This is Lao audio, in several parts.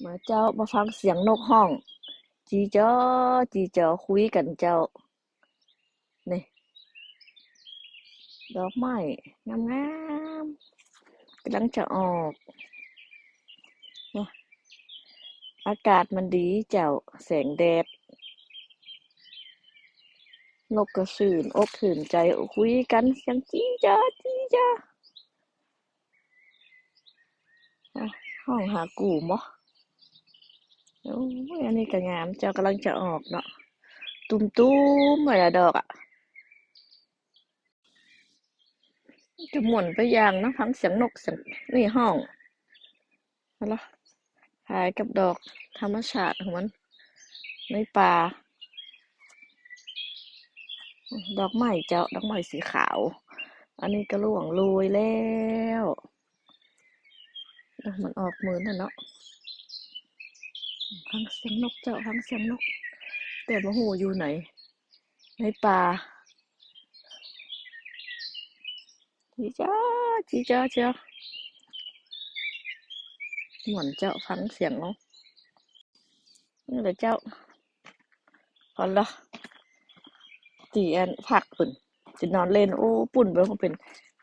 ມາເຈົ້າ ມາຟັງສຽງນົກຮ້ອງ ຈີ່ຈໍ ຈີ່ຈໍ ຄຸຍກັນເຈົ້າ. ນີ້ ດອກໄມ້ງາມໆ ກຳລັງຈະອອກ. ອາກາດມັນດີເຈົ້າ ແສງແດດ ນົກກໍຊື່ນອົກຊື່ນໃຈ ຄຸຍກັນສຽງຈີ່ຈໍ ຈີ່ຈໍ. ອະ ຮ້ອງຫາກູບໍ? ໂອ້ຍ ອັນນີ້ກໍງາມ ເຈົ້າ ກຳລັງຈະອອກເນາະ ຕຸ້ມໆ ໄວ້ລະດອກອະ. ກໍມ່ວນໄປຢ່າງເນາະ ຟັງສຽງນົກ ສຽງນີ້ຮ້ອງ ຫັ້ນລະ ຄ້າຍກັບດອກທຳມະຊາດຂອງມັນໃນປ່າ. ດອກໄມ້ເຈົ້າ ດອກໄມ້ສີຂາວ ອັນນີ້ກໍລ່ວງໂລຍແລ້ວ. ເອີ ມັນອອກມື້ນັ້ນເນາະ. ຟັງສຽງນົກເຈົ້າ ຟັງສຽງນົກ ແຕ່ບໍ່ຮູ້ຢູ່ໃນ ໃນປ່າ. ຈີ່ຈ້າ ຈີ່ຈ້າເຈົ້າ ມ່ວນເຈົ້າ ຟັງສຽງເອົາ. ນີ້ລະເຈົ້າ ພໍລະ ຕີອັນພັກພຸ້ນ ຊິນອນເຫຼັ້ນ. ໂອ້ ປຸ້ນເບິ່ງ ເປັນ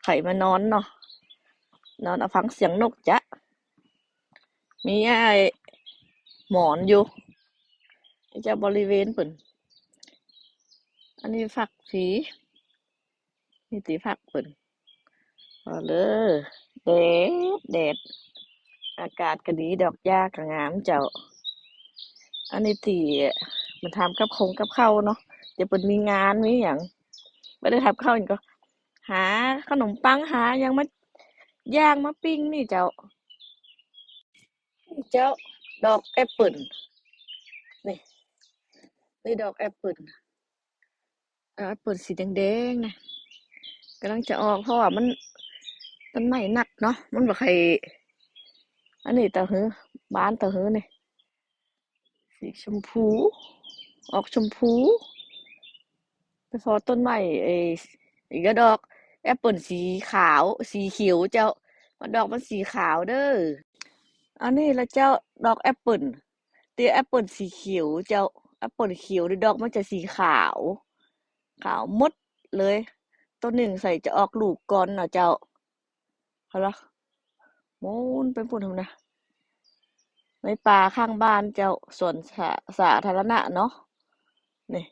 ໃຜມານອນເນາະ ນອນເອົາ ຟັງສຽງນົກຈ້ະ. ມີອ້າຍໝອນຢູ່ ເຈົ້າ ບໍລິເວນພຸ້ນ. ອັນນີ້ພັກຜີ ມີທີ່ພັກເພິ່ນ. ເອົາເດີ ແດດ ແດດ ອາກາດກໍດີ ດອກຫຍ້າກໍງາມເຈົ້າ. ອັນນີ້ທີ່ມາທຳກັບຄົງກັບເຂົ້າເນາະ ຈະເພິ່ນມີງານມີຫຍັງ ບໍ່ໄດ້ທຳເຂົ້າຫຍັງ ກໍຫາຂະໜົມປັງ ຫາຫຍັງມາຍ່າງມາປີ້ງນີ້ເຈົ້າ. ນີ້ເຈົ້າ ດອກແອັບເປິ້ນ ນີ້ ນີ້ດອກແອັບເປິ້ນ ເອົາແອັບເປິ້ນສີແດງໆ ນະ ກຳລັງຈະອອກ ເພາະວ່າມັນ ຕົ້ນໄມ້ໜັກເນາະ ມັນບໍ່ຄ່ອຍ ອັນນີ້ ຕາຫື ບານຕາຫືນີ້ ສີຊົມພູ ອອກຊົມພູ ໄປພໍ້ຕົ້ນໄມ້ ເອີ ອີກດອກແອັບເປິ້ນສີຂາວ ສີຂຽວເຈົ້າ ມັນ ດອກມັນສີຂາວເດີ. ອັນນີ້ລະເຈົ້າ ດອກແອັບເປິ້ນ ແຕ່ແອັບເປິ້ນສີຂຽວເຈົ້າ ແອັບເປິ້ນຂຽວນີ້ ດອກມັນຈະສີຂາວ ຂາວໝົດເລີຍ. ໂຕໜຶ່ງໃສ່ຈະອອກລູກກ່ອນນະເຈົ້າ. ເອົາລະ ໝູນໄປພຸ້ນນະ ໃນປ່າຂ້າງບ້ານເຈົ້າ ສວນສາ ສາທາລະນະເນາະ. ນີ້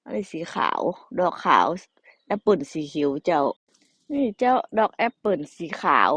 ອັນນີ້ສີຂາວ ດອກຂາວ ແອັບເປິ້ນສີຂຽວເຈົ້າ. ນີ້ເຈົ້າ ດອກແອັບເປິ້ນສີຂາວ